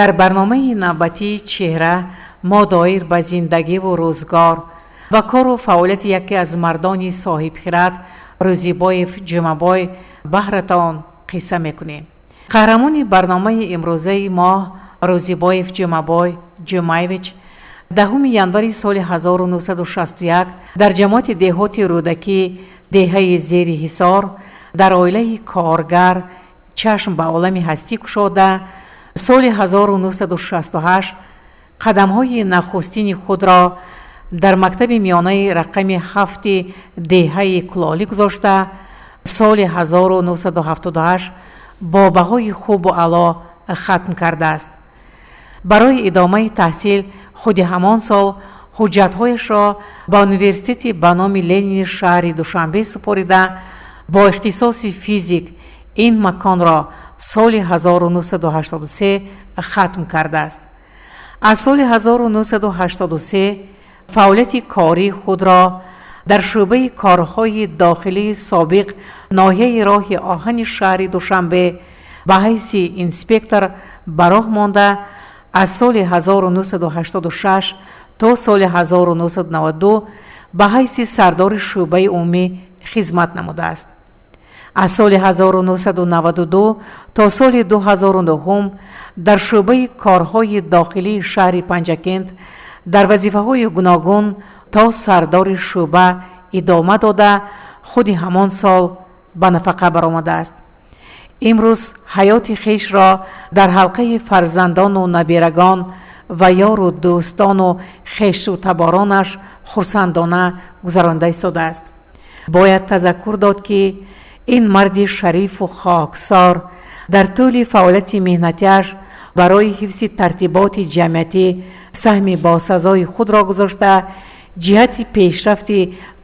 Дар барномаи навбатии «Чеҳра» мо доир ба зиндагиву рӯзгор ва кору фаъолияти яке аз мардони соҳибхират, Рӯзибоев Ҷумабой, баҳратон қисса мекунем. Қаҳрамони барномаи имрӯзаи мо, Рӯзибоев Ҷумабой Ҷумаевич, 10 январи соли 1961 дар ҷамоати деҳоти Рӯдакӣ, деҳаи Зери Ҳисор, дар оилаи коргар чашм ба олами ҳастӣ кушода, соли 1968 қадамҳои нахустини худро дар мактаби миёнаи рақами 7-и деҳаи Кулолӣ гузошта, соли 1978 бо баҳои хубу аъло хатм кардааст. Барои идомаи таҳсил худи ҳамон сол ҳуҷҷатҳояшро ба университети ба номи Ленини шаҳри Душанбе супорида, бо ихтисоси физик ин маконро соли 1983 хатм кардааст. Аз соли 1983 фаъолияти кории худро дар шӯъбаи корҳои дохилии собиқ ноҳияи роҳи оҳани шаҳри Душанбе ба ҳайси инспектор ба роҳ монда, аз соли 1986 то соли 1992 ба ҳайси сардори шӯъбаи умумӣ хизмат намудааст. Аз соли 1992 то соли 2009 дар шӯъбаи корҳои дохилии шаҳри Панҷакент дар вазифаҳои гуногун то сардори шӯъба идома дода, худи ҳамон сол ба нафақа баромадааст. Имрӯз ҳаёти хешро дар ҳалқаи фарзандону набирагон ва ёру дӯстону хешу таборонаш хурсандона гузаронда истодааст. Бояд тазаккур дод, ки ин марди шарифу хоксор дар тӯли фаъолияти меҳнатиаш барои ҳифзи тартиботи ҷамъиятӣ саҳми босазои худро гузошта, ҷиҳати пешрафти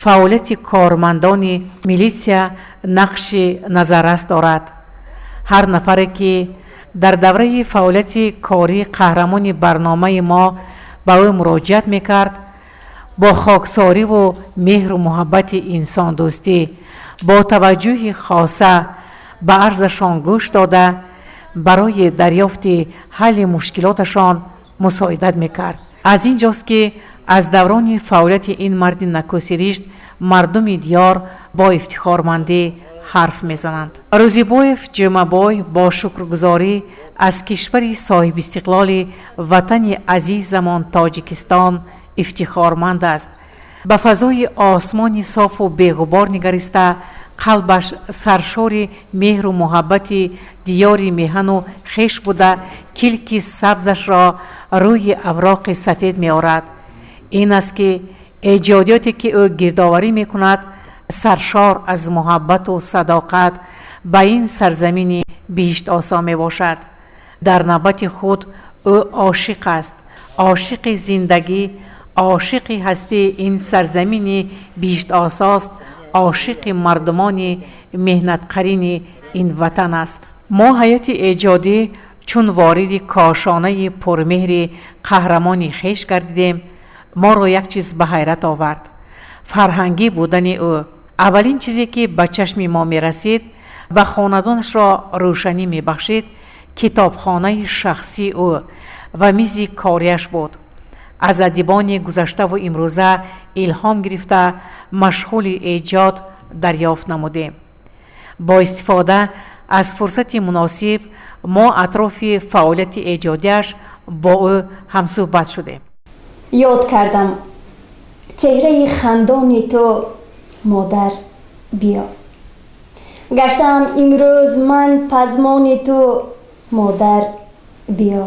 фаъолияти кормандони милитсия нақши назаррас дорад. Ҳар нафаре, ки дар давраи фаъолияти кории қаҳрамони барномаи мо ба ӯ муроҷиат мекард, бо хоксориву меҳру муҳаббати инсондӯстӣ, бо таваҷҷӯҳи хоса ба арзашон гӯш дода, барои дарёфти ҳалли мушкилоташон мусоидат мекард. Аз ин ҷост, ки аз даврони фаъолияти ин марди накӯсиришт мардуми диёр бо ифтихормандӣ ҳарф мезананд. Рӯзибоев Ҷумабой бо шукргузорӣ аз кишвари соҳибистиқлоли ватани азизамон Тоҷикистон ифтихорманд аст. Ба фазои осмони софу беғубор нигариста, қалбаш саршори меҳру муҳаббати диёри меҳану хеш буда, килки сабзашро рӯи авроқи сафед меорад. Ин аст, ки эҷодиёте, ки ӯ гирдоварӣ мекунад, саршор аз муҳаббату садоқат ба ин сарзамини биҳиштосо мебошад. Дар навбати худ ӯ ошиқ аст, ошиқи зиндагӣ, ошиқи ҳастии ин сарзамини биҳиштосост, ошиқи мардумони меҳнатқарини ин ватан аст. Мо, ҳайати эҷодӣ, чун вориди кошонаи пурмеҳри қаҳрамони хеш гардидем, моро як чиз ба ҳайрат овард: фарҳангӣ будани ӯ. Аввалин чизе, ки ба чашми мо мерасид ва хонадонашро рӯшанӣ мебахшид, китобхонаи шахсии ӯ ва мизи кориаш буд. Аз адибони гузаштаву имрӯза илҳом гирифта, машғули эҷод дарёфт намудем. Бо истифода аз фурсати муносиб мо атрофи фаъолияти эҷодиаш бо ӯ ҳамсӯҳбат шудем. Ёд кардам чеҳраи хандони ту, модар, биё. Гаштаам имрӯз ман пазмони ту, модар, биё.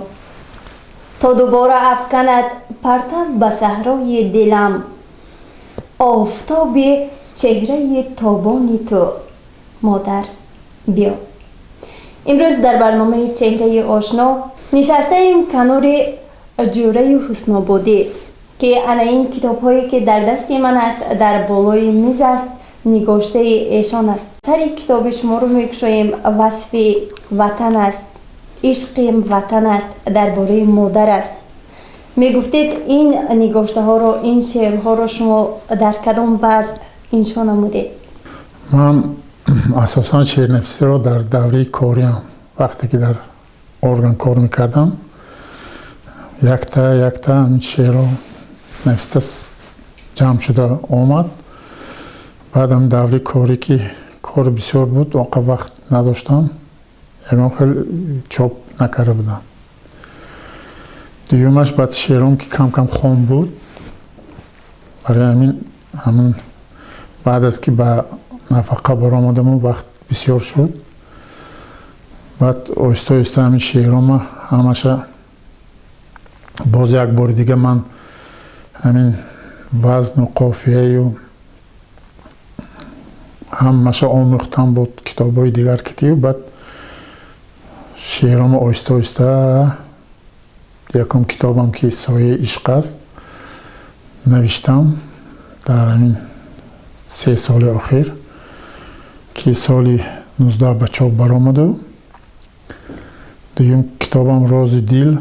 То дубора афканад партав ба саҳрои дилам офтоби чеҳраи тобони ту, модар, биё. Имрӯз дар барномаи «Чеҳраи ошно» нишастаем канори ҷӯраи Ҳуснободӣ, ки ана ин китобҳое, ки дар дасти ман аст, дар болои миз аст, нигоштаи эшон аст. Сари китоби шуморо мекушоем, васфи ватан аст, ишқи ватан аст, дар бораи модар аст. Мегуфтед, ин нигоштаҳоро, ин шеърҳоро шумо дар кадом вазъ иншо намудед? Ман асосан шеърнависиро дар давраи кориам, вақте ки дар орган кор мекардам. Якта якта ҳамин шеърро нависта ҷамъ шуда омад. Баъдам даври корӣ, ки кор бисёр буд, он қадр вақт надоштам, ягон хел чоп накарда будам. Дуюмаш, баъд шеъром ки кам кам хом буд, барои ҳамин ҳамин баъд аз ки ба нафақа баромадаму вақт бисёр шуд, баъд оҳиста оҳиста ҳамин шеърҳома ҳамаша боз як бори дига ман ҳамин вазну қофияю ҳамаша омӯхтам, буд китобҳои дигар китию. Баъд шеърҳома оҳиста оҳиста якум китобам, ки «Сояи ишқ» аст, навиштам дар ҳамин 3 соли охир, ки соли 19 ба чоп баромаду. Дуюм китобам, «Рози дил»,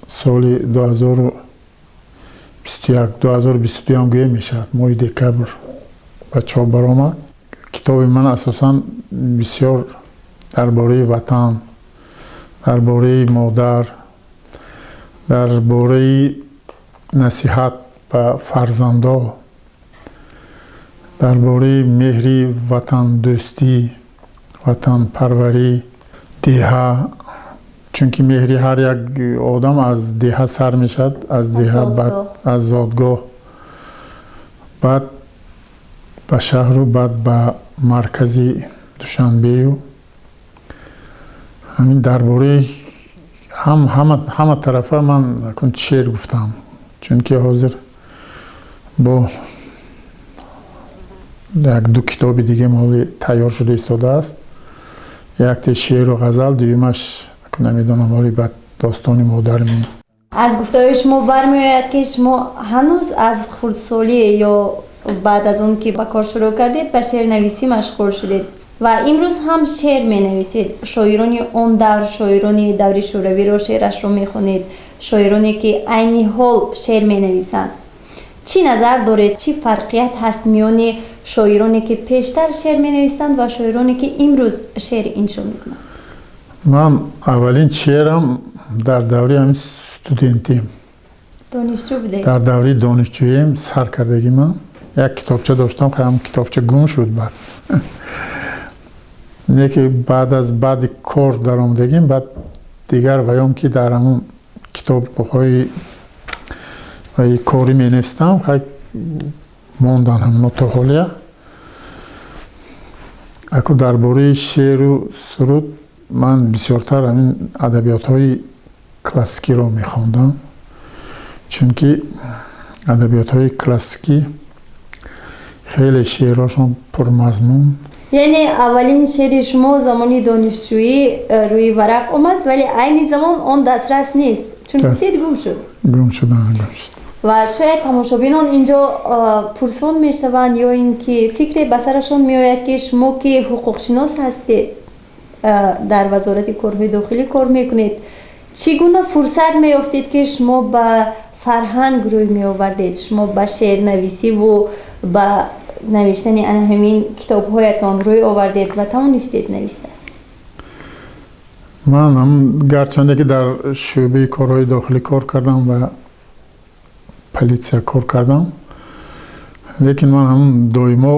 соли 2021, 2022 гӯя мешавад, моҳи декабр ба чоп баромад. Китоби ман асосан бисёр дар бораи ватан, дар бораи модар, дар бораи насиҳат ба фарзандо, дар бораи меҳри ватандӯстӣ, ватанпарварӣ, деҳа, чунки меҳри ҳар як одам аз деҳа сар мешавад, аз деҳа, баъд аз зодгоҳ, баъд ба шаҳру, баъд ба маркази Душанбею. Ҳамин дар бораи ҳама тарафа ман шеър гуфтам, чунки ҳозир бо як ду китоби дига моли тайёр шуда истодааст: якте шеъру ғазал, дуюмаш намедонам, ҳоли баъд достони модар ми. Аз гуфтаҳои шумо бармеояд, ки шумо ҳанӯз аз хурдсолӣ ё баъд аз он ки ба кор шурӯъ кардед, ба шеърнависӣ машғул шудед ва имрӯз ҳам шеър менависед. Шоирони он давр, шоирони даври шӯравиро шеърашро мехонед, шоироне ки айни ҳол шеър менависанд, чӣ назар доред? Чӣ фарқият ҳаст миёни шоироне ки пештар шеър менависанд ва шоироне ки имрӯз шеър иншо мекунанд? Ман аввалин шеърам дар даври ҳамин студентим. Донишҷӯ будед? Дар даври донишҷӯем сар кардагӣ. Ман як китобча доштам, ҳам китобча гум шуд. Баъд не ки баъд аз баъди кор даромадагим, баъд дигар ваём ки дар ҳамун китобҳои корӣ менавистам, хай мондан ҳамоно то ҳолия. Аку дар бораи шеъру суруд ман бисёртар ҳамин адабиётҳои классикиро мехондам, чунки адабиётҳои классикӣ хеле шеърҳошон пурмазмун. Яъне аввалин шеъри шумо замони донишҷӯӣ рӯи варақ омад, вале айни замон он дастрас нест, чун гуфтед, гум шуд. Гум шуд, гум шуд. Ва шояд тамошобинон инҷо пурсон мешаванд ё ин ки фикре ба сарашон меояд, ки шумо ки ҳуқуқшинос ҳастед, дар Вазорати корҳои дохилӣ кор мекунед, чӣ гуна фурсат меёфтед, ки шумо ба фарҳанг рӯй меовардед, шумо ба шеърнависиву ба навиштани ана ҳамин китобҳоятон рӯй овардед ва тавонистед нависта? Ман ҳам гарчанде ки дар шӯъбаи корҳои дохилӣ кор кардам ва полиция кор кардам, лекин ман ҳамн доимо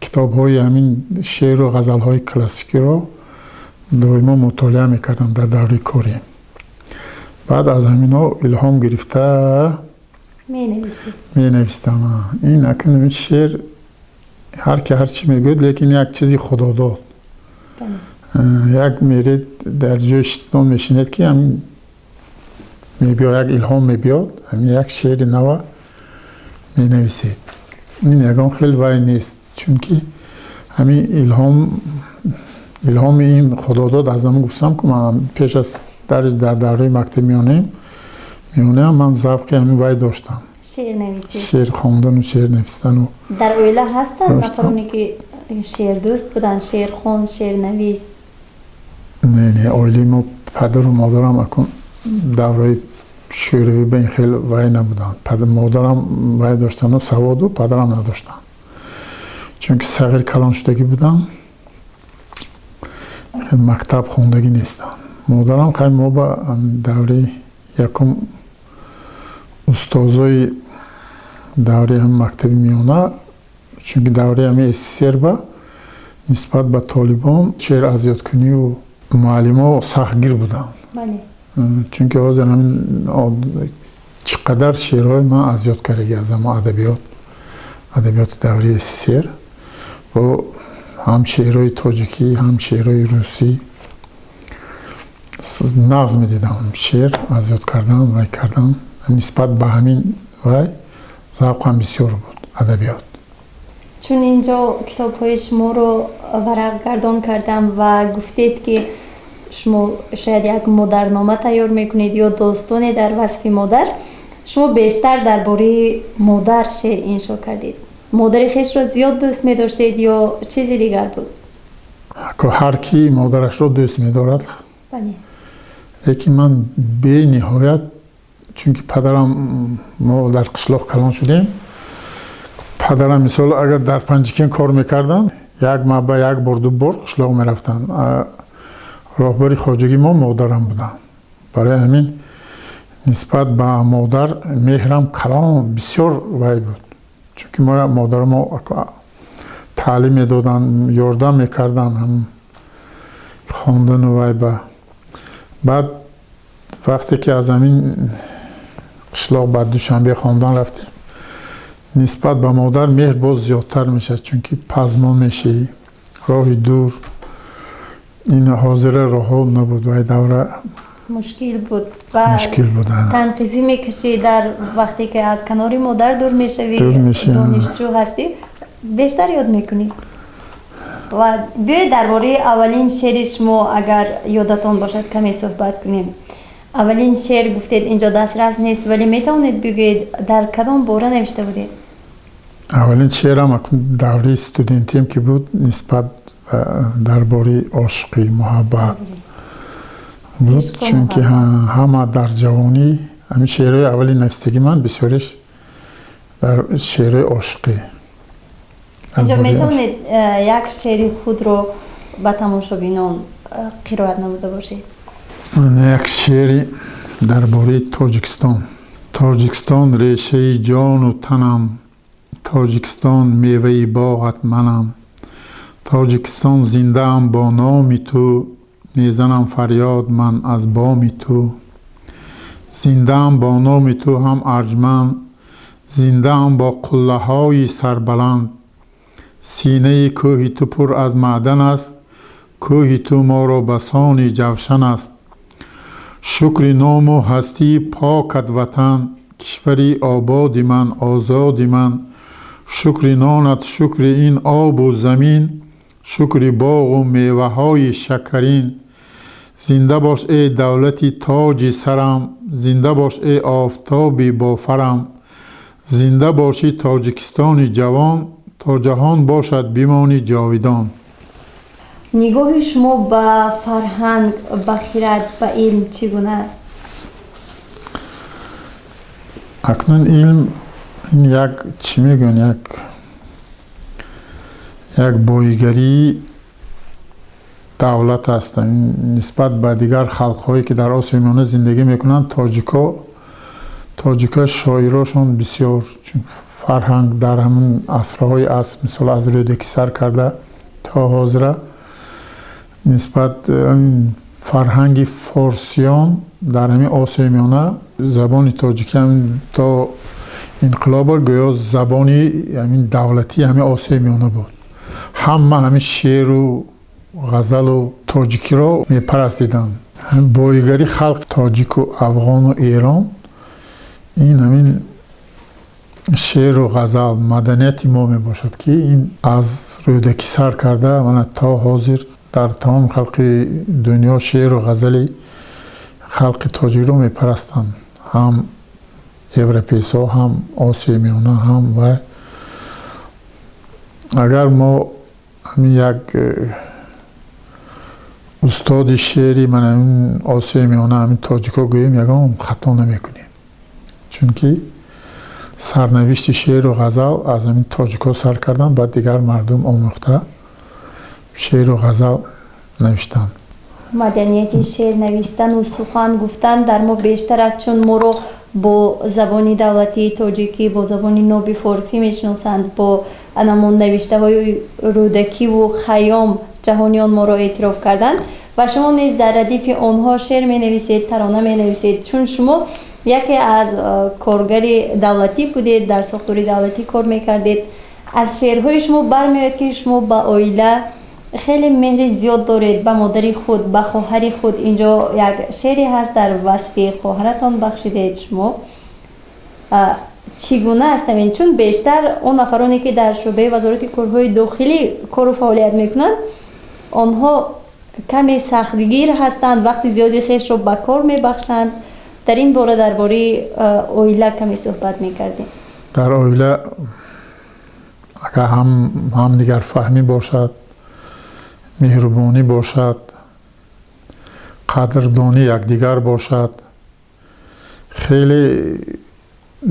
китобҳои ҳамин шеъру ғазалҳои классикиро доимо мутолиа мекардам дар даври корӣ. Баъд аз ҳаминҳо илҳом гирифта менавистам. Ин акн шеър ҳар ки ҳар чӣ мегӯяд, лекин як чизи худодод, як меред, дар ҷои шитон мешинед, ки ҳамин мебиёд, як илҳом мебиёд, ҳамин як шеъри нава менависед. Ин ягон хел вай нест, чунки ҳамин илҳом, илҳоми ин худодод. Аз ҳамон гуфтам, ки ман пеш аз дар давраи мактаби миёнаам ман завқи ҳамин вай доштам, шеър хондану шеър навистану. Дар оила ҳастанд нафароне, ки шеърдӯст буданд, шеърхон, шеърнавис? Не, оилаи мо, падару модарам акун давраи шӯравӣ ба ин хел вай набуданд. Модарам вай доштану саводу, падарам надоштанд, чунки сағир калон шудагӣ будам, мактаб хондагӣ нестам. Модарам хай мо ба давраи Якум устозои давраи ҳами мактаби миёна, чунки давраи ҳами СССР ба нисбат ба толибон шеър азёдкунию муаллимо сахтгир буданд. Чунки ҳозир ҳамин чӣ қадар шеърҳои ман аз ёд кардаги аз ҳамон адабиёти давраи СССР, бо ҳам шеърҳои тоҷикӣ, ҳам шеърҳои русӣ нағз медидам, шеър аз ёд кардан, вай кардан. Нисбат ба ҳамин вай завқам бисёр буд, адабиёт. Чун инҷо китобҳои шуморо варақгардон кардам ва гуфтед, ки шумо шояд як модарнома тайёр мекунед ё достоне дар васфи модар. Шумо бештар дар бораи модар шеър иншо кардед. Модари хешро зиёд дӯст медоштед ё чизи дигар буд? Ҳар ки модарашро дӯст медорад, лекин ман бениҳоят, чунки падарам, мо дар қишлоқ калон шудем, падарам, мисол, агар дар Панҷикен кор мекарданд, як маҳ ба як бор, ду бор қишлоқ мерафтанд. Роҳбари хоҷагии мо модарам буданд. Барои ҳамин нисбат ба модар меҳрам калон, бисёр вай буд, чунки мо модарамо таълим медоданд, ёрдам мекарданд хондану вай ба. Баъд вақте ки аз ҳамин қишлоқ ба Душанбе хондан рафтем, нисбат ба модар меҳр боз зиёдтар мешавад, чунки пазмон мешавӣ, роҳи дур, ин ҳозира роҳҳо набуд вай давра. Мушкил буд ва мушкил буд. Танқизӣ мекашӣ дар вақте ки аз канори модар дур мешавӣ, донишҷӯ ҳастӣ, бештар ёд мекунӣ. Ва биёед, дар бораи аввалин шеъри шумо, агар ёдатон бошад, каме суҳбат кунем. Аввалин шеър гуфтед, инҷо дастрас нест, вале метавонед бигӯед, дар кадом бора навишта будед? Аввалин шеърам давраи студентием ки буд, нисбат дар бораи ошиқӣ, муҳаббат буд, чунки ҳама дар ҷавонӣ ҳамин шеърҳои аввали навиштагии ман бисёреш дар шеърҳои ошиқӣ. Инҷо метавонед як шеъри худро ба тамошобинон қироат намуда бошед? Як шеъри дар бораи Тоҷикистон. Тоҷикистон, решаи ҷону танам, Тоҷикистон, меваи боғат манам, Тоҷикистон, зиндаам бо номи ту, мезанам фарёд ман аз боми ту. Зиндаам бо номи ту ҳам арҷманд, зиндаам бо қуллаҳои сарбаланд. Синаи кӯҳи ту пур аз маъдан аст, кӯҳи ту моро басони ҷавшан аст. Шукри ному ҳастии покат, Ватан, кишвари ободи ман, озоди ман. Шукри нонат, шукри ин обу замин, шукри боғу меваҳои шакарин. Зинда бош, эй давлати тоҷи сарам, зинда бош, эй офтоби бофарам. Зинда бошӣ, Тоҷикистони ҷавон, то ҷаҳон бошад, бимонӣ ҷовидон. Нигоҳи шумо ба фарҳанг, ба хирад, ба илм чӣ гуна аст? Акнун илм ин як, чӣ мегӯянд, як боигарии давлат аст. Нисбат ба дигар халқҳое, ки дар Осиёи Миёна зиндагӣ мекунанд, тоҷико шоирошон бисёр, чун фарҳанг дар ҳамин асрҳои аср, мисол, аз Рӯдакӣ сар карда то ҳозира, нисбат фарҳанги форсиён дар ҳамин Осиёи Миёна, забони тоҷикӣ то инқилоба гӯё забони ҳамин давлатии ҳамин Осиёи Миёна буд. Ҳама ҳамин шеъру ғазалу тоҷикиро мепарастиданд. Боигари халқ тоҷику афғону эрон ин ҳамин шеъру ғазал, маданияти мо мебошад, ки ин аз Рӯдакӣ сар карда мана то ҳозир дар тамоми халқи дунё шеъру ғазали халқи тоҷикро мепарастанд, ҳам европейсҳо, ҳам Осиёи Миёна, ҳам вай. Агар мо ҳамин як устоди шеъри ман ҳамин Осиёи Миёна ҳамин тоҷикҳо гӯем, ягон хато намекунем, чунки сарнавишти шеъру ғазал аз ҳамин тоҷикҳо сар карданд, баъд дигар мардум омӯхта шеъру ғазал навиштанд. Маданияти шеър навистану сухан гуфтан дар мо бештар аст, чун моро бо забони давлатии тоҷикӣ, бо забони ноби форсӣ мешиносанд, бо анамон навиштаҳои Рӯдакиву Хайём ҷаҳониён моро эътироф карданд ва шумо низ дар радифи онҳо шеър менависед, тарона менависед. Чун шумо яке аз коргари давлатӣ будед, дар сохтори давлатӣ кор мекардед, аз шеърҳои шумо бармеояд, ки шумо ба оила хеле меҳри зиёд доред, ба модари худ, ба хоҳари худ. Инҷо як шеъре ҳаст, дар васфи хоҳаратон бахшидед шумо. Чӣ гуна аст ҳамин? Чун бештар он нафароне, ки дар шӯъбаи Вазорати корҳои дохилӣ кору фаъолият мекунанд, онҳо каме сахтгир ҳастанд, вақти зиёди хешро ба кор мебахшанд. Дар ин бора, дар бораи оила каме суҳбат мекардем. Дар оила агар ҳамдигарфаҳмӣ бошад, меҳрубонӣ бошад, қадрдонӣ якдигар бошад, хеле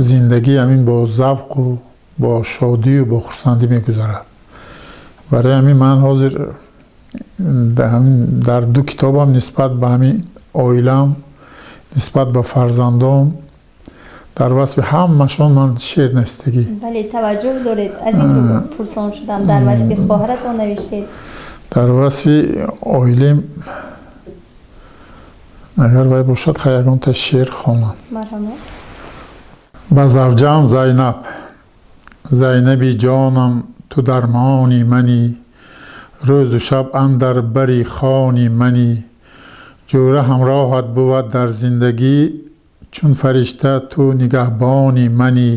зиндагӣ ҳамин бо завқу бо шодию бо хурсандӣ мегузарад. Барои ҳамин ман ҳозир дар ду китобам нисбат ба ҳамин оилам, нисбат ба фарзандон, дар васфи ҳамашон ман шеър навистагӣ. Бале, таваҷҷӯҳ доред, аз ин рӯ пурсон шудам. Дар васфи хоҳаратон навиштед. Дар васфи оилем агар вай бошад, хай, ягонта шеър хонам. Марҳамат. Ба завҷаам Зайнаб. Зайнаби ҷонам, ту дармони манӣ, рӯзу шаб андар бари хони манӣ. Ҷӯра ҳамроҳат бувад дар зиндагӣ, чун фаришта ту нигаҳбони манӣ.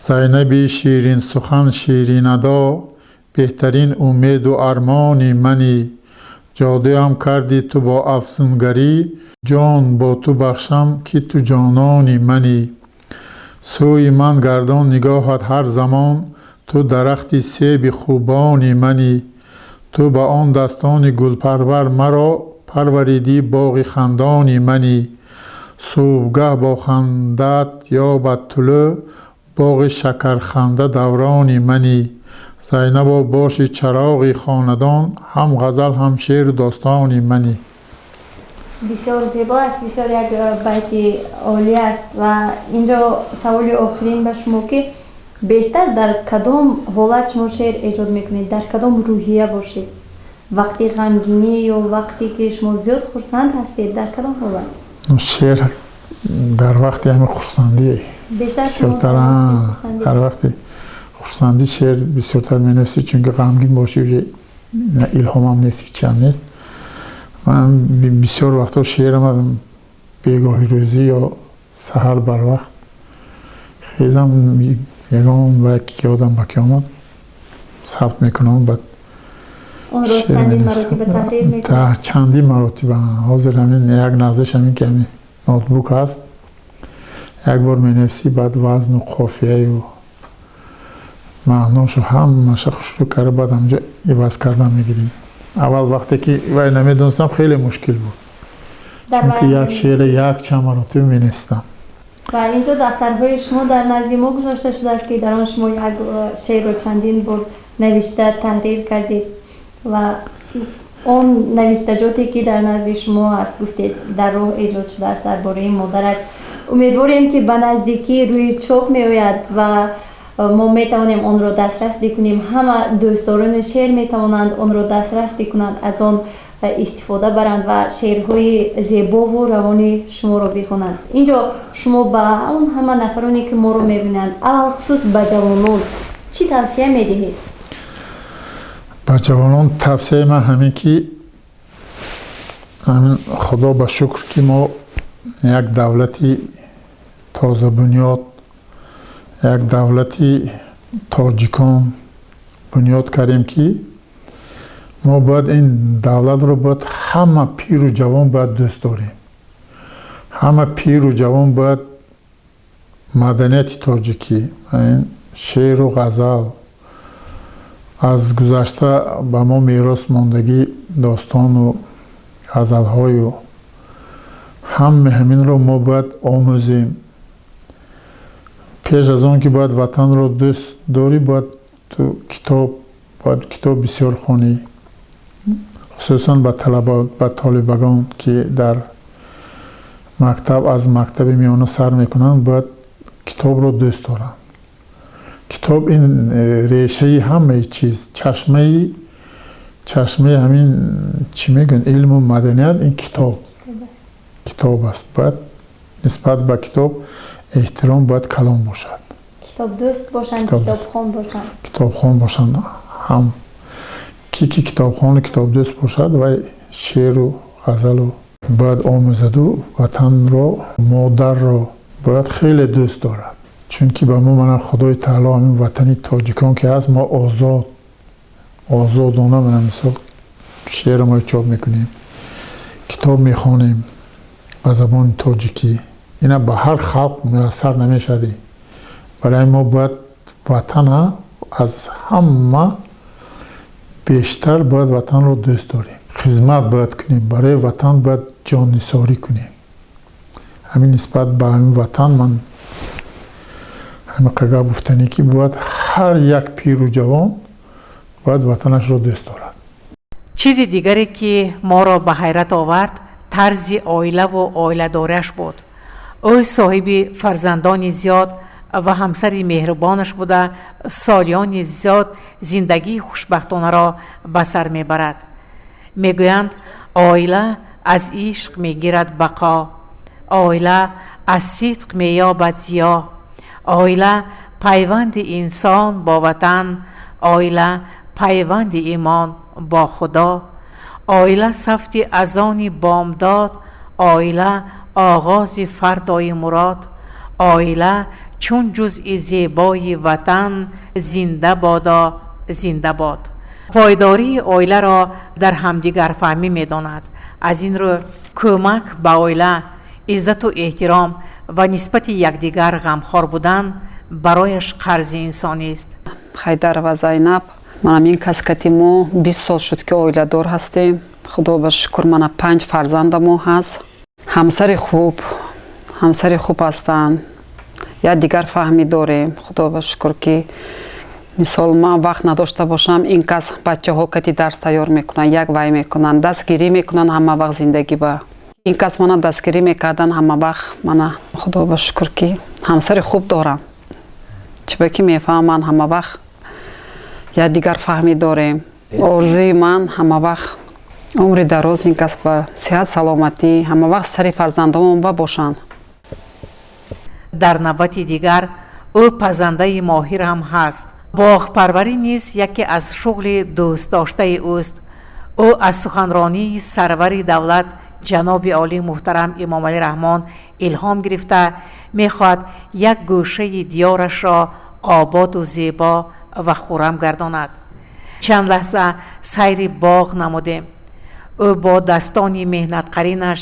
Зайнаби ширинсухан, ширинадо, беҳтарин умеду армони манӣ. Ҷодуям кардӣ ту бо афзунгарӣ, ҷон бо ту бахшам, ки ту ҷонони манӣ. Сӯи ман гардон нигоҳат ҳар замон, ту дарахти себи хубони манӣ. Ту ба он дастони гулпарвар маро парваридӣ, боғи хандони манӣ. Субҳгаҳ бо хандаат ёбад тулӯъ, боғи шакарханда даврони манӣ. Зайнабо, боши чароғи хонадон, ҳам ғазал, ҳам шеъру достони манӣ. Бисёр зебо аст, бисёр як байти олӣ аст. Ва инҷо саволи охирин ба шумо, ки бештар дар кадом ҳолат шумо шеър эҷод мекунед, дар кадом рӯҳия бошед? Вақти ғамгинӣ ё вақте ки шумо зиёд хурсанд ҳастед, дар кадом ҳолат? Шеър дар вақти ҳами хурсандӣ. Бештар? Бисёртар дар вақти хурсандӣ шеър бисёртар менависӣ, чунки ғамгин бошӣ, уже илҳомам нест, ҳечиам нест. Ман бисёр вақтҳо шеърам бегоҳи рӯзӣ ё саҳар барвақт хезам, ягон ва ёдам ба ки омад, сабт мекунам, баъд чандин маротиба. Ҳозир ҳамин як нағзиш ҳамин, ки ҳамин ноутбук ҳаст, як бор менависӣ, баъд вазну қофияю маъношу ҳамаша хушрӯ карда, баъд ҳамҷо иваз кардан мегирӣ. Аввал вақте ки вай намедонистам, хеле мушкил буд, чунки як шеъра як чанд маротиба менавистам. Ва инҷо дафтарҳои шумо дар назди мо гузошта шудааст, ки дар он шумо як шеърро чандин бор навишта, таҳрир кардед. Ва он навиштаҷоте, ки дар назди шумо аст, гуфтед, дар роҳ эҷод шудааст, дар бораи модар аст. Умедворем, ки ба наздикӣ рӯи чоп меояд ва мо метавонем онро дастрас бикунем, ҳама дӯстдорони шеър метавонанд онро дастрас бикунанд, аз он истифода баранд ва шеърҳои зебову равони шуморо бихонанд. Инҷо шумо ба он ҳама нафароне, ки моро мебинанд, алалхусус ба ҷавонон чӣ тавсия медиҳед? Ба ҷавонон тавсияи ман ҳамин, ки ҳамин, Худо ба шукр, ки мо як давлати тозабунёд, як давлати тоҷикон бунёд кардем, ки мо бояд ин давлатро бояд ҳама пиру ҷавон бояд дӯст дорем, ҳама пиру ҷавон бояд маданияти тоҷикӣ, шеъру ғазал, аз гузашта ба мо мерос мондагӣ, достону ғазалҳою ҳаме ҳаминро мо бояд омӯзем. Пеш аз он ки бояд ватанро дӯст дорӣ, бояд ту китоб, бояд китоб бисёр хонӣ. Хусусан ба талаба, ба толибагон, ки дар мактаб, аз мактаби миёна сар мекунанд, бояд китобро дӯст доранд. Китоб ин решаи ҳамаи чиз, чашмаи ҳамин, чӣ мегӯянд, илму маданият ин китоб аст. Бояд нисбат ба китоб эҳтиром бояд калон бошад. Китобдӯст бошанд, китобхон бошанд. Китобхон бошанд. Ҳам ки китобхону китобдӯст бошад, вай шеъру ғазалу бояд омӯзаду ватанро, модарро бояд хеле дӯст дорад. Чунки ба мо мана Худои Таоло ҳамин ватани тоҷикон ки ҳаст, мо озод, озодона, мана мисол, шеъро мо чоп мекунем, китоб мехонем ба забони тоҷикӣ. Ина ба ҳар халқ муяссар намешавад. Барои мо бояд ватана аз ҳама бештар бояд ватанро дӯст дорем, хизмат бояд кунем, барои ватан бояд ҷоннисорӣ кунем. Ҳамин нисбат ба ҳамин ватан ман ҳамин қадр гуфтанӣ, ки бояд ҳар як пиру ҷавон бояд ватанашро дӯст дорад. Чизи дигаре, ки моро ба ҳайрат овард, тарзи оилаву оиладориаш буд. Ӯ соҳиби фарзандони зиёд ва ҳамсари меҳрубонаш буда, солиёни зиёд зиндагии хушбахтонаро ба сар мебарад. Мегӯянд, оила аз ишқ мегирад бақо, оила аз сидқ меёбад зиё, оила пайванди инсон бо ватан, оила пайванди имон бо Худо, оила сафти азони бомдод, оила оғози фардои мурод, оила чун ҷузъи зебои ватан зинда бодо, зинда бод. Пойдории оиларо дар ҳамдигарфаҳмӣ медонад. Аз ин рӯ кӯмак ба оила, иззату эҳтиром ва нисбати якдигар ғамхор будан барояш қарзи инсонист. Хайдарова Зайнаб. Манам ин кас кати мо 20 сол шуд, ки оиладор ҳастем. Худо ба шукр, мана панҷ фарзандамо ҳаст. Ҳамсари хуб ҳастанд, як дигар фаҳмӣ дорем. Худо ба шукр, ки мисол ман вақт надошта бошам, ин кас бачаҳо кати дарс тайёр мекунанд, як вай мекунанд, дастгирӣ мекунанд ҳама вақт. Зиндагӣ ба ин кас мана дастгирӣ мекардан ҳама вақт. Мана, худо ба шукр, ки ҳамсари хуб дорам, чиба ки мефаҳманд, ҳама вақт як дигар фаҳмӣ дорем. Орзуи ман ҳама вақт умри дароз ин кас ба сиҳат, саломатӣ, ҳама вақт сари фарзандомон ба бошанд. Дар навбати дигар ӯ пазандаи моҳир ҳам ҳаст. Боғпарварӣ низ яке аз шуғли дӯстдоштаи ӯст. Ӯ аз суханронии сарвари давлат, ҷаноби олӣ муҳтарам Эмомалӣ Раҳмон илҳом гирифта, мехоҳад як гӯшаи диёрашро ободу зебо ва хуррам гардонад. Чанд лаҳза сайри боғ намудем. Ӯ бо дастони меҳнатқаринаш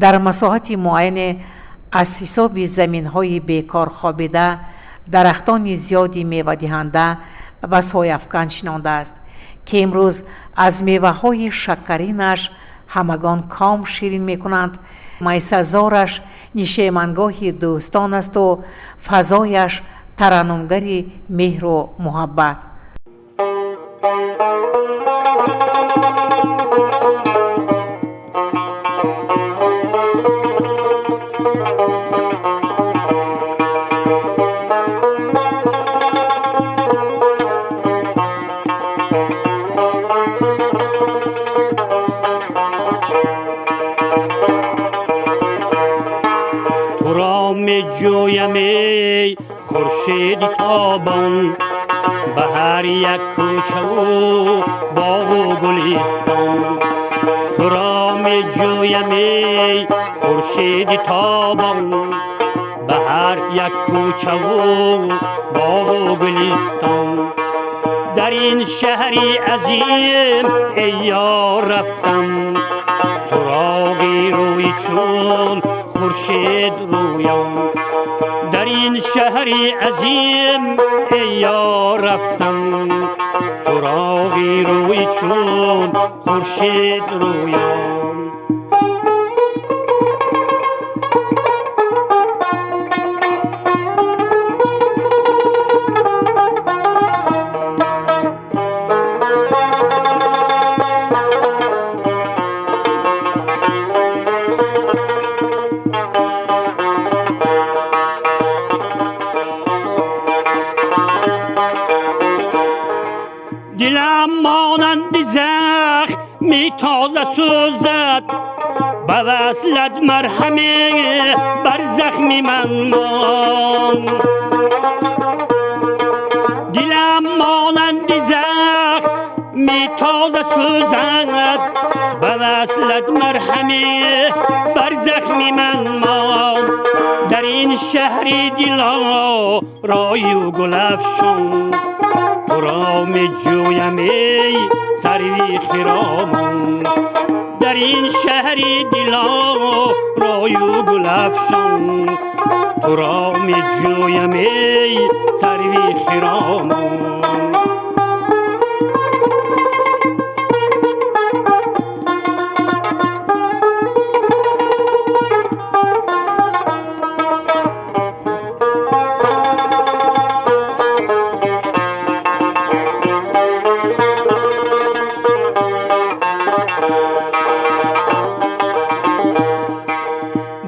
дар масоҳати муайяне аз ҳисоби заминҳои бекор хобида дарахтони зиёди мевадиҳанда ва сояафкан шинондааст, ки имрӯз аз меваҳои шакаринаш ҳамагон ком ширин мекунанд. Майсазораш нишемангоҳи дӯстон асту фазояш тараннумгари меҳру муҳаббат. Туро меҷӯям, эй хуршеди тобон, ба ҳар як кӯчаву боғу гулистон. Туро меҷӯям, эй хуршеди тобон, ба ҳар як кӯчаву боғу гулистон. Дар ин шаҳри азим, эй ёр, рафтам суроғи рӯи чун хуршед рӯён. Дар ин шаҳри азим, эй ёр, рафтам суроғи рӯи чун хуршед рӯён. زخمی تازه سوزد، به وصلت مرهمی بر زخمی من مان. دلم مانند زخمی تازه سوزد، به وصلت مرهمی بر زخمی من مان. در این شهر دلارای و گل‌افشان، تو را می جویم ای سروی خرامان. در این شهر دلارای و گل‌افشان، تو را می جویم ای سروی خرامان.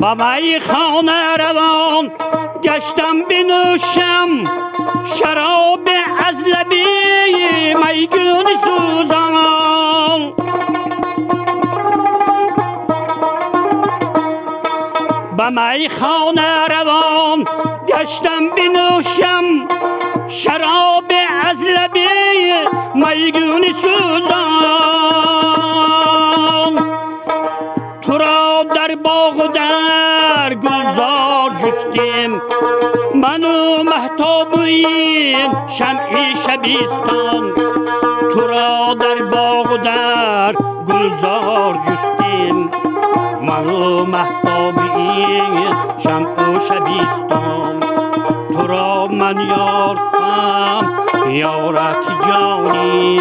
با میخانه روان گشتم بنوشم، شراب از لبی میگون سوزان. با میخانه روان گشتم بنوشم، شراب از لبی میگون سوزان. تو را در باغ و در گلزار جستیم، من و مهتاب و این شمعی شبیستان. تو را در باغ و در گلزار جستیم، من و مهتاب این شمع و شبیستان. تو را من یارتم یارت جانی،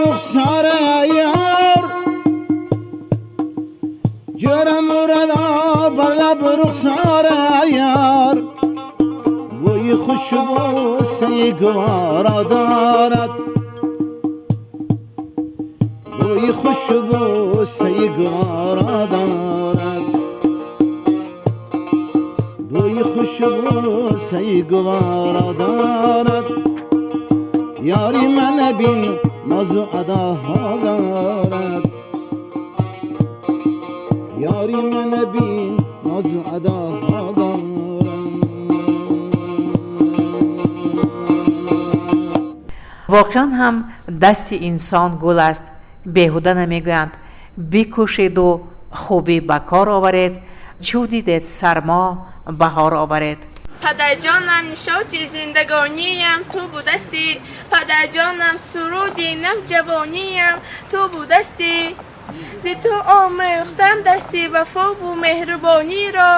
رخسار یار جرم ردا بر لب رخسار یار بوی خوشبو سیگارا دارد بوی خوشبو سیگارا دارد بوی خوشبو سیگارا دارد یاری من بین ناز و اداها دارد یاری من بین ناز و اداها دارد. Воқеан ҳам дасти инсон гул аст. Беҳуда намегӯянд: бикӯшеду хубӣ ба кор оваред, чӯ дидед сармо баҳор оваред. Падарҷонам, нишоти зиндагониям ту будастӣ. Падарҷонам, суруди навҷавониям ту будастӣ. Зи ту омӯхтам дарси вафову меҳрубониро,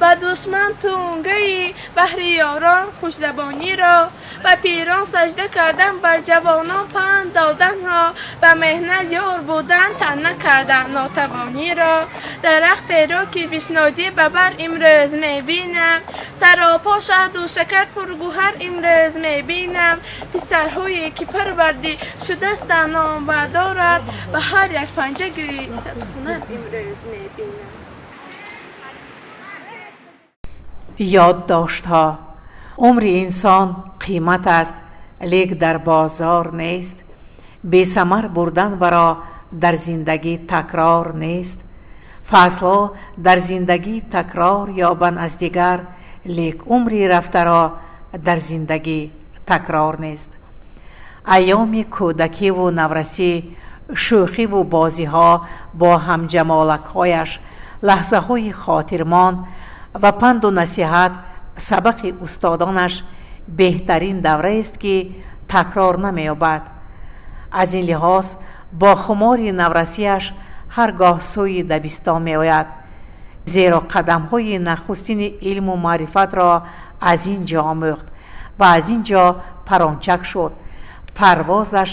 ба душман тунгаи баҳри ёрон хушзабониро, ба пирон сажда кардан, бар ҷавонон панд доданҳо, ба меҳнат ёр будан, танна кардан нотавониро. Дарахтеро ки бишнодӣ ба бар имрӯз мебинам, саропо шаҳду шакар пургӯҳар имрӯз мебинам. Писарҳое ки парвардӣ шудастанд номбардорат, ба ҳар як панҷа гӯӣ сад ҳунар имрӯз мебинам. Ёддоштҳо. Умри инсон қимат аст, лек дар бозор нест. Бесамар бурдан баро дар зиндагӣ такрор нест. Фаслҳо дар зиндагӣ такрор ёбанд аз дигар, лек умри рафтаро дар зиндагӣ такрор нест. Айёми кӯдакиву наврасӣ, шӯхиву бозиҳо бо ҳамҷамолакҳояш, лаҳзаҳои хотирмон ва панду насиҳат, сабақи устодонаш беҳтарин давраест, ки такрор намеёбад. Аз ин лиҳоз бо хумори наврасиаш ҳар гоҳ сӯи дабистон меояд, зеро қадамҳои нахустини илму маърифатро аз ин ҷо омӯхт ва аз ин ҷо парончак шуд. Парвозаш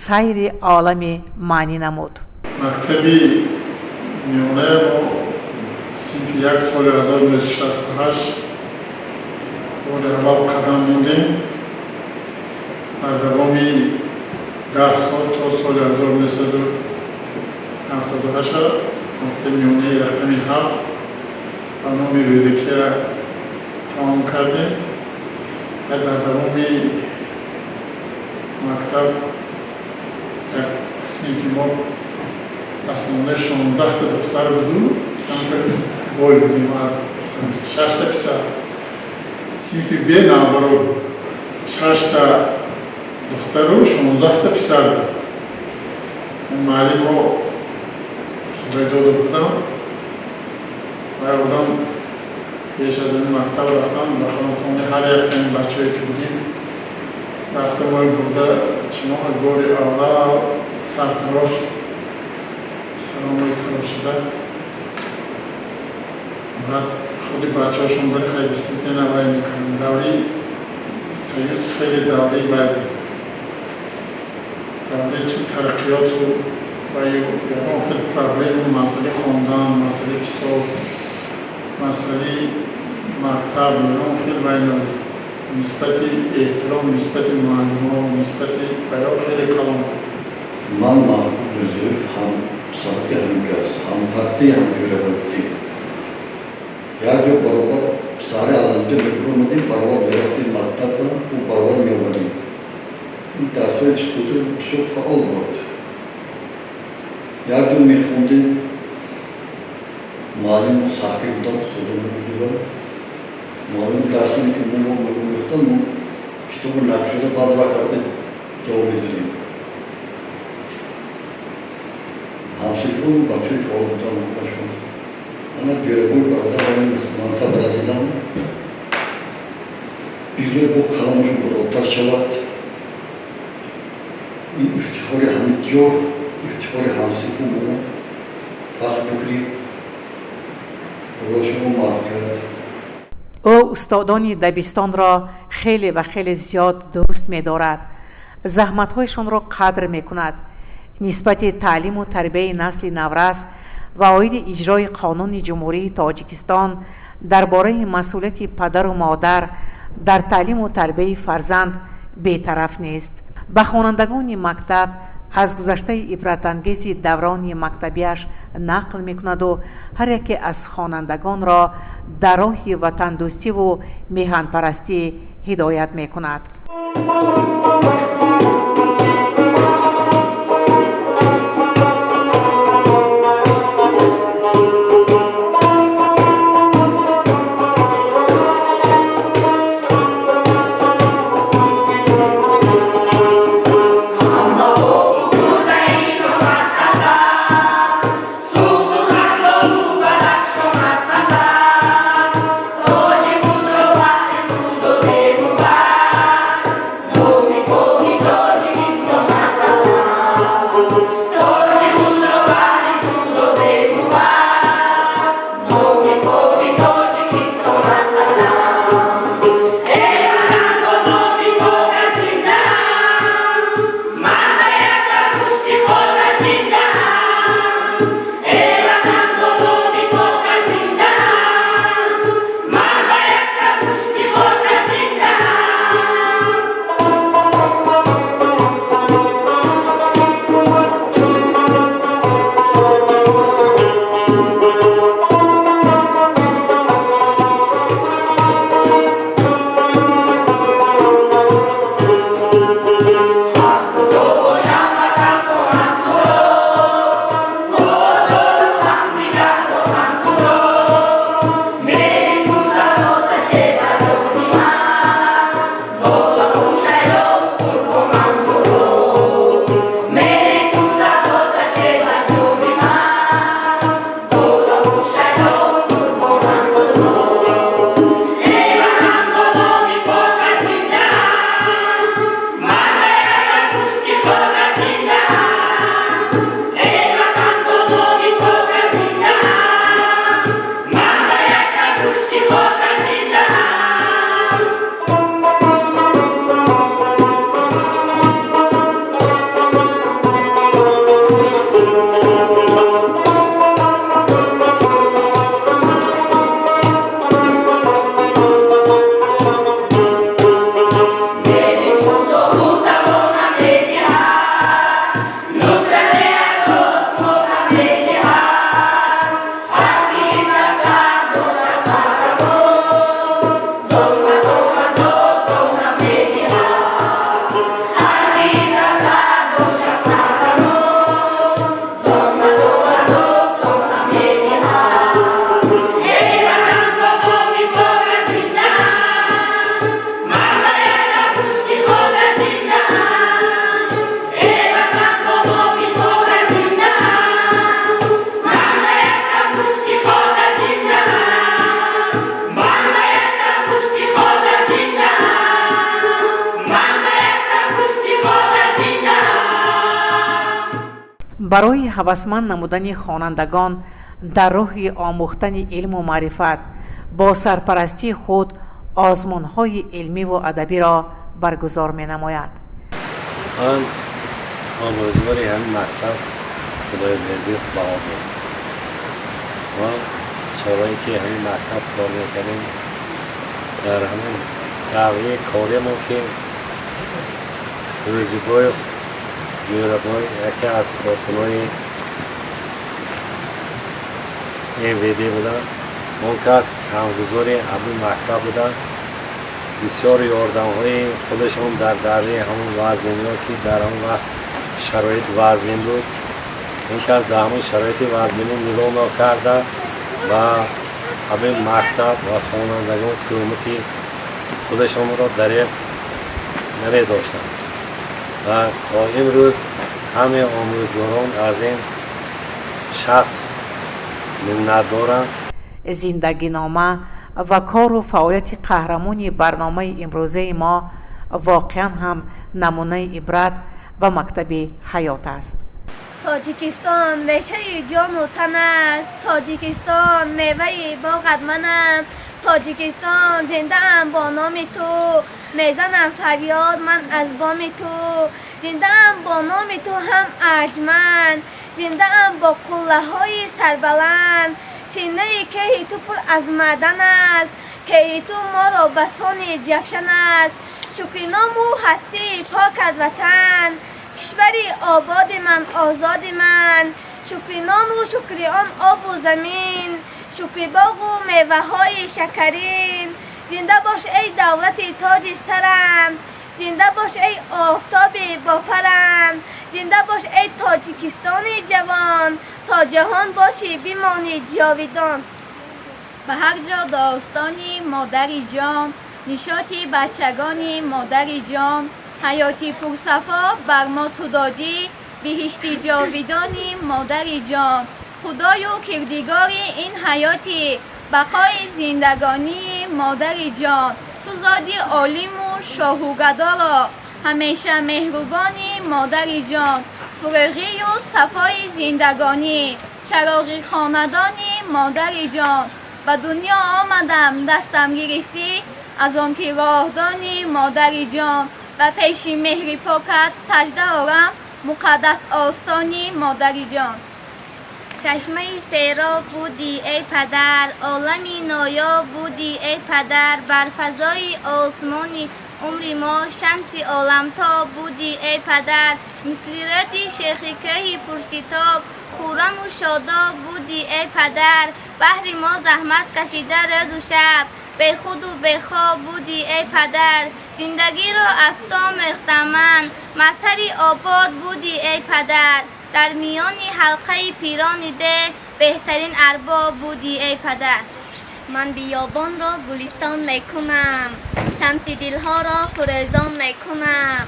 сайри олами маънӣ намуд. Мактаби миёнаи мо синфи як соли 1968 бори аввал қадам мондем. Дар давоми 10 сол то соли 1978 мактаби миёнаи рақами 7 ба номи Рӯдакия тамом кардем ва дар давоми мактаб як синфи мо основне 16та духтар буду, бой будем аз шашта писар. Синфи Б наоборот, шашта духтару 16та писар буд. Муаллимо Худойдодов будам ва одам пеш аз ин мактаб рафтан ба хонаи ҳар яктаи бачаҳое ки будем рафта мои бурда чинон бори аввал сартарош саромои тарошида. Баъд худи бачаҳошон бір хеле действительно вай мекарданд. Даври Союз хеле давраи вай буд, давраи чи тараққиёту ваю ягон хел проблему, масъалаи хондан, масъалаи китоб, масъалаи мактаб ягон хел вай набуд. Нисбати эҳтиром нисбати муаллимо, нисбати ваё хеле калон. Ман Маҳбуб Мирзоев ҳам сабақи ҳамин ҳампартӣ ҳамҷӯра будем. Як ҷо баробар саҳри азалида мебуромадем, баробар мерафтем мактаб, ӯ баробар меомадем. Ин дарсҳои физкултура бисёр фаъол буд. Як ҷо мехондем, муаллим сахтгир будам, устодон муҷиба. Муаллим дарсоне ки мо мехондам, мо китобро накушода баъзе вақт рафта ҷавоб медодем. Ҳамсинфон бачаҳои фаъол буданд худашон. Ана ҷӯрабои бародар мансаб расидам, бигзор бо қаламашон баротар шавад. Ин ифтихори ҳамин диёр, ифтихори ҳамсинфон мо фахр мекунем. Худо шумо муваффақият. Ӯ устодони дабистонро хеле ва хеле зиёд дӯст медорад, заҳматҳояшонро қадр мекунад. Нисбати таълиму тарбияи насли наврас ва оиди иҷрои Қонуни Ҷумҳурии Тоҷикистон дар бораи масъулияти падару модар дар таълиму тарбияи фарзанд бетараф нест. Ба хонандагони мактаб аз гузаштаи ибратангези даврони мактабиаш нақл мекунаду ҳар яке аз хонандагонро дар роҳи ватандӯстиву меҳанпарастӣ ҳидоят мекунад. Барои ҳавасманд намудани хонандагон дар роҳи омӯхтани илму маърифат бо сарпарастии худ озмунҳои илмиву адабиро баргузор менамояд. Ман омӯзгори ҳамин мактаб Худойбердиев Баҳодур. Мо солҳое ки ҳамин мактаб кор мекардем, дар ҳамин давраи кориамон ки Рӯзибоев Ҷӯрабой яке аз коркунони МВД буданд, он кас ҳамгузори ҳамин мактаб буданд. Бисёр ёрдамҳои худашон дар давраи ҳамон вазниниҳо, ки дар ҳамон вақт шароит вазнин буд, ин кас дар ҳамон шароити вазнинӣ нигоҳ нокарда ба ҳамин мактаб ва хонандагон кӯмаки худашонро дареғ намедоштанд ва то имрӯз ҳамаи омӯзгорон аз ин шахс миннат доранд. Зиндагинома ва кору фаъолияти қаҳрамони барномаи имрӯзаи мо воқеан ҳам намунаи ибрат ва мактаби ҳаёт аст. Тоҷикистон решаи ҷону тан аст, Тоҷикистон меваи боғат манам, Тоҷикистон зиндаам бо номи ту, мезанам фарёд ман аз боми ту. Зиндаам бо номи ту ҳам арҷманд, зиндаам бо қуллаҳои сарбаланд. Синаи кӯҳи ту пур аз маъдан аст, кӯҳи ту моро басони ҷавшан аст. Шукри ному ҳастии покат ватан, кишвари ободи ман, озоди ман. Шукри нону шукри он обу замин, шукри боғу меваҳои шакарин. Зинда бош, эй давлати тоҷи сарам, зинда бош, эй офтоби бофарам. Зинда бош, эй Тоҷикистони ҷавон, то ҷаҳон бошӣ, бимонӣ ҷовидон. Ба ҳар ҷо достони модари ҷон, нишоти бачагони модари ҷон. Ҳаёти пурсафо бар мо ту додӣ, биҳишти ҷовидони модари ҷон. Худою кирдигори ин ҳаёти, бақои зиндагонии модари ҷон. Ту зоди олиму шоҳу гадоро, ҳамеша меҳрубони модари ҷон. Фурӯғию сафои зиндагонӣ, чароғи хонадони модари ҷон. Ба дунё омадам, дастам гирифтӣ, аз он ки роҳдони модари ҷон. Ба пеши меҳри покат сажда орам, муқаддас остони модари ҷон. Чашмаи сероб будӣ, эй падар, олами ноёб будӣ, эй падар. Бар фазои осмони умри мо шамси оламтоб будӣ, эй падар. Мисли рӯди шехи кӯҳи пуршитоб, хурраму шодоб будӣ, эй падар. Баҳри мо заҳмат кашида рӯзу шаб, бехуду бехоб будӣ, эй падар. Зиндагиро аз то омӯхтам ман, мазҳари обод будӣ, эй падар. Дар миёни ҳалқаи пирони деҳ, беҳтарин арбоб будӣ, эй падар. Ман биёбонро гулистон мекунам, шамси дилҳоро фурӯзон мекунам.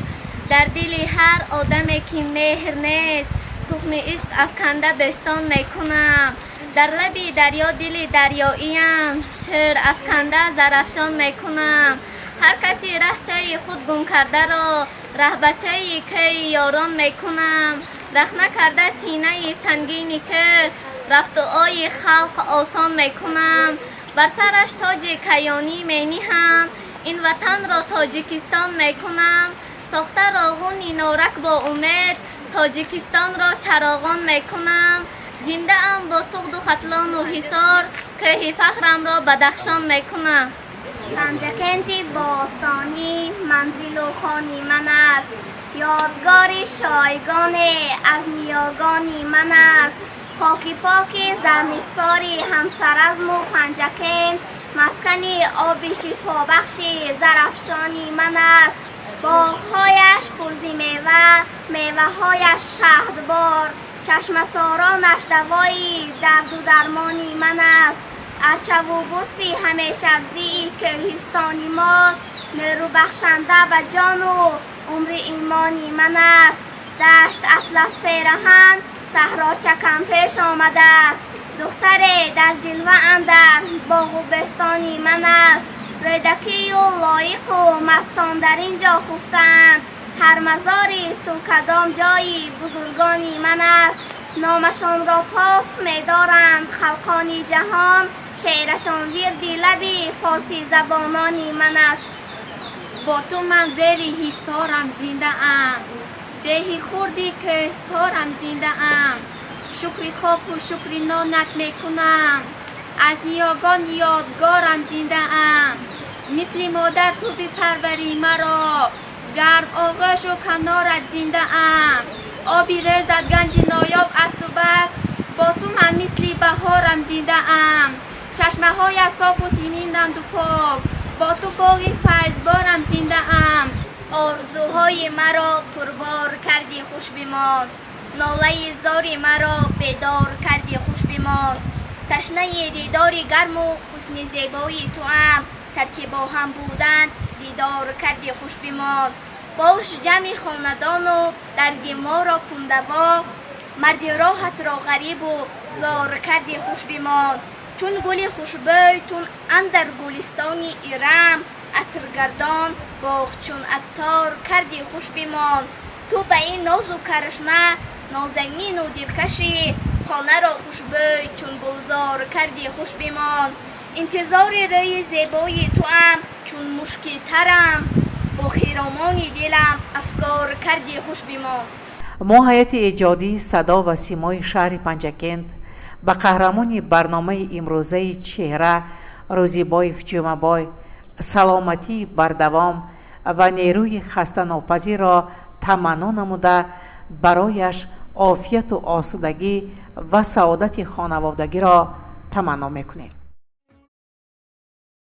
Дар дили ҳар одаме ки меҳр нест, тухми ишқ афканда бӯстон мекунам. Дар лаби дарё дили дарёиям, шӯр афканда зарафшон мекунам. Ҳар каси раҳ сӯи худ гум кардаро, раҳ ба сӯи кӯи ёрон мекунам. Рахна карда синаи сангини кӯ, рафту ои халқ осон мекунам. Бар сараш тоҷи каёнӣ мениҳам, ин ватанро Тоҷикистон мекунам. Сохта роғуни норак бо умед, Тоҷикистонро чароғон мекунам. Зиндаам бо Суғду Хатлону Ҳисор, кӯҳи фахрамро Бадахшон мекунам. Панҷакенти бостонӣ манзилу хони ман аст, ёдгори шойгоне аз ниёгони ман аст. Хоки поки зарнисори ҳамсаразму Панҷакент, маскани оби шифобахши зарафшони ман аст. Боғҳояш пурзи мева, меваҳояш шаҳдбор, чашмасоронаш давои дарду дармони ман аст. Арчаву бурси ҳамешабзии кӯҳистони мо, нерӯбахшанда ба ҷону умри имони ман аст. Дашт атлас пераҳан, саҳро чаканпеш омадааст, духтаре дар ҷилва андар боғу бӯстони ман аст. Рӯдакию Лоиқу мастон дар ин ҷо хуфтаанд, ҳар мазори ту кадом ҷои бузургони ман аст. Номашонро пос медоранд халқони ҷаҳон, шеърашон вирди лаби форсизабонони ман аст. Бо ту ман зери ҳисорам зиндаам, деҳи хурди кӯҳсорам зиндаам. Шукри хоку шукри нонат мекунам, аз ниёгон ёдгорам зиндаам. Мисли модар ту бипарварӣ маро, гарм оғӯшу канорат зиндаам. Оби рӯзат ганҷи ноёб асту бас, бо ту ман мисли баҳорам зиндаам. Чашмаҳоят софу симинанду пок, бо ту боғи файзборам зиндаам. Орзуҳои маро пурбор кардӣ, хуш бимон, нолаи зори маро бедор кардӣ, хуш бимон. Ташнаи дидори гарму ҳусни зебои туам, тарки бо ҳам будан дидор кардӣ, хуш бимон. Бош ҷамъи хонадону дарди моро кундаво, марди роҳатро ғарибу зор кардӣ, хуш бимон. Чун гули хушбӯй тун андар гулистони Ирам, атргардон боғ чун аттор кардӣ, хуш бимон. Ту ба ин нозу каришма нозанину дилкашӣ, хонаро хушбӯй чун гулзор кардӣ, хуш бимон. Интизори рӯи зебои туам чун мушки тарам, Бо хиромони дилам афгор кардӣ, хуш бимон. Мо, ҳайати эҷодии Садо ва Симои шаҳри Панҷакент, ба қаҳрамони барномаи имрӯзаи Чеҳра, Рӯзибоев Ҷумабой, саломатии бардавом ва нерӯи хастанопазирро таманно намуда, барояш офияту осудагӣ ва саодати хонаводагиро таманно мекунем.